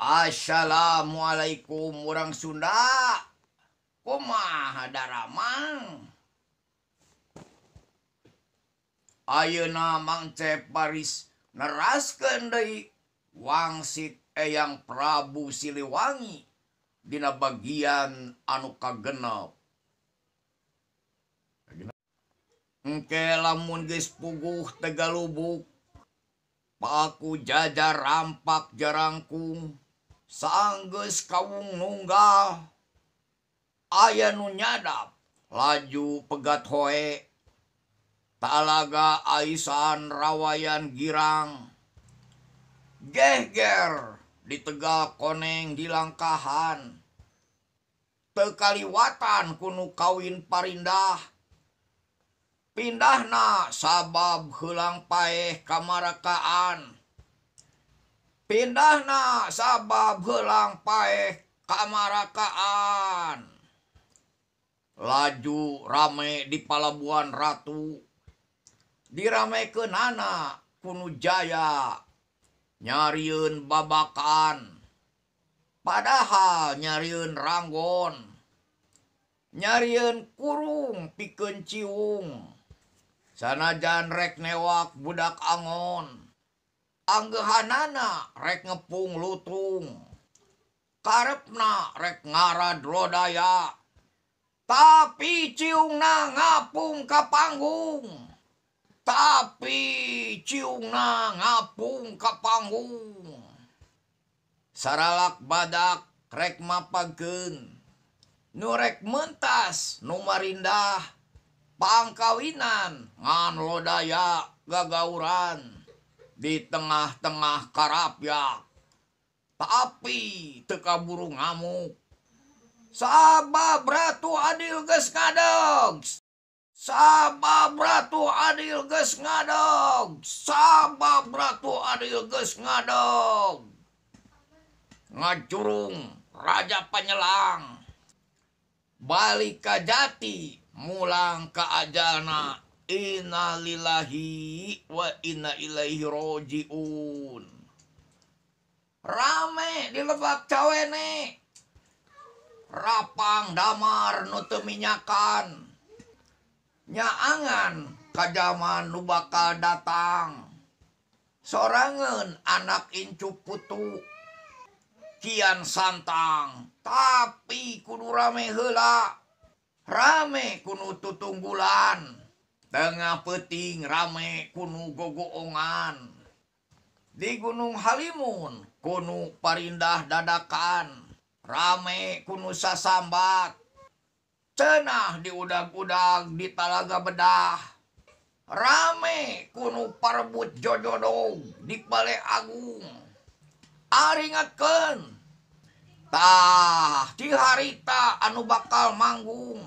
Assalamualaikum urang Sunda. Kumaha daramang? Ayeuna Mang Cep baris neraskeun deui wangsit Eyang Prabu Siliwangi dina bagian anu kagenep. Engke lamun geus puguh Tegalubuk, paku jajar rampak jarangkung, sanggeus kawung nunggal, aya nu nyadap laju pegat hoe, talaga aisan rawayan girang, gehger di Tegal koneng di langkahan, teu kaliwatan kunu kawin parindah. Pindahna sabab heulang paeh kamarakaan. Pindahna sabab heulang paeh kamarakaan. Laju rame di Palabuhan Ratu. Diramekeunana kunu jaya. Nyarieun babakan. Padahal nyarieun ranggon. Nyarieun kurung pikeun ciung. Sanajan rek newak budak angon, anggeuhanana rek ngepung lutung, karepna rek ngarad lodaya, tapi ciungna ngapung ka panggung, tapi ciungna ngapung ka panggung. Saralak badak rek mapagkeun, nu rek mentas nu marindah. Pangkawinan ngan lodaya gagauran di tengah-tengah karapyak, tapi teu kaburu ngamuk. Sabab Ratu Adil geus ngadeg, sabab Ratu Adil geus ngadeg, sabab Ratu Adil geus ngadeg. Ngajurung Raja Panyelang balik ka jati, mulang ka ajalna. Innalillahi wa inna ilaihi rojiun. Rame di Lebak Cawene, rapang damar nu teu minyakan, nyaangan ka jaman nu bakal datang. Sorangeun anak incu putu kian santang, tapi kudu rame heula. Rame kunu tutunggulan, tengah peuting rame kunu gogoongan. Di Gunung Halimun kunu parindah dadakan, rame kunu sasambat. Cenah di udag-udag di Talaga Bedah, rame kunu parebut jojodog di Bale Agung. Aringatkeun tah di harita anu bakal manggung,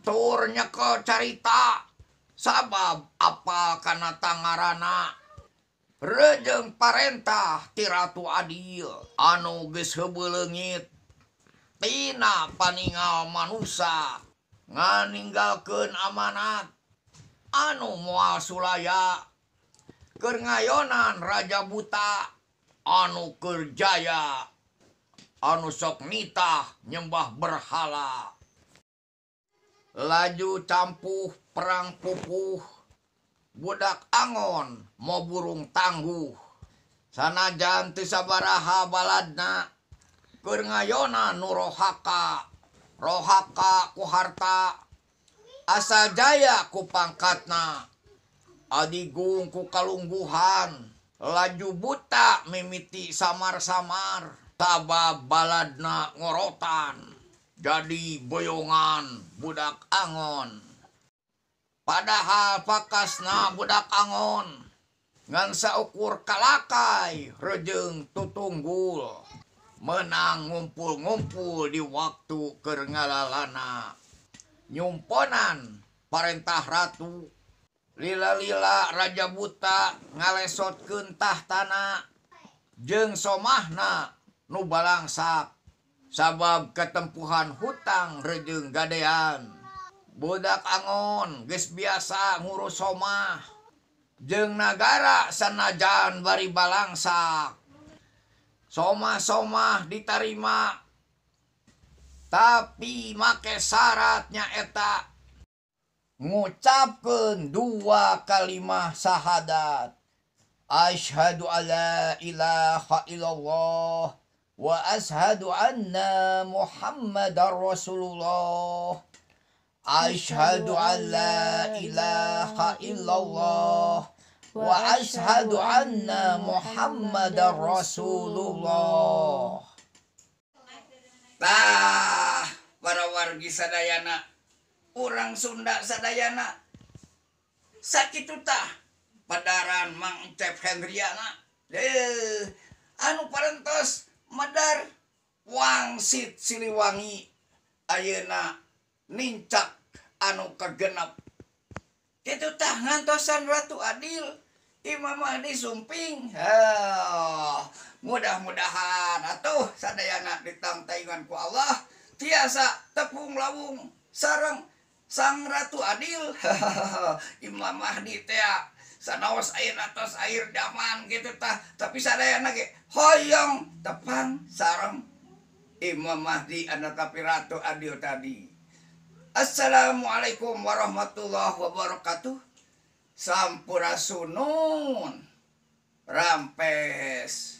tur nyekel carita sabab apal kana tangarana. Rejeng parentah ti Ratu Adil anu geus heubeul leungit tina paningal manusa, nganinggalkeun amanat anu moal sulaya. Keur ngayonan Raja Buta anu keur jaya, anu sok nitah nyembah berhala. Laju campuh perang pupuh, budak angon mo burung tangguh. Sanajan teu sabaraha baladna, keur ngayona nu rohaka, rohaka ku harta, asal jaya ku pangkatna. Adigung ku kalungguhan, laju buta mimiti samar-samar, sabab baladna ngorotan, jadi boyongan budak angon. Padahal pakasna budak angon ngan saukur kalakai rejeng tutunggul, menang ngumpul-ngumpul di waktu keur ngalalana. Nyumponan parentah ratu, lila-lila Raja Buta ngalesotkeun tahtana jeung somahna nu balangsak, sabab ketempuhan hutang rejeng gadean. Budak angon geus biasa ngurus somah jeung nagara sanajan bari balangsak. Somah-somah ditarima tapi make syaratnya eta ngucapkeun dua kalimah syahadat. Asyhadu alla ilaha illallah wa asyhadu anna Muhammadar Rasulullah. Asyhadu alla ilaha illallah wa asyhadu anna Muhammadar Rasulullah. Tah, para wargi sadayana, urang Sunda sadayana, sakitu tah padaran Mang Encep Hendriana. Anu parentos medar wangsit Siliwangi ayeuna nincak anu kagenep. Kitu tah ngantosan Ratu Adil Imam Mahdi Sumping. Mudah-mudahan atuh sadayana ditangtaingan ku Allah tiasa tepung lawung sareng Sang Ratu Adil Imam Mahdi teh sanaos ayeuna tos akhir zaman gitu tah, tapi sadayana ge hoyong tepang sareng Imam Mahdi anak tapi Ratu Adil tadi. Assalamualaikum warahmatullahi wabarakatuh. Sampurasunun. Rampes.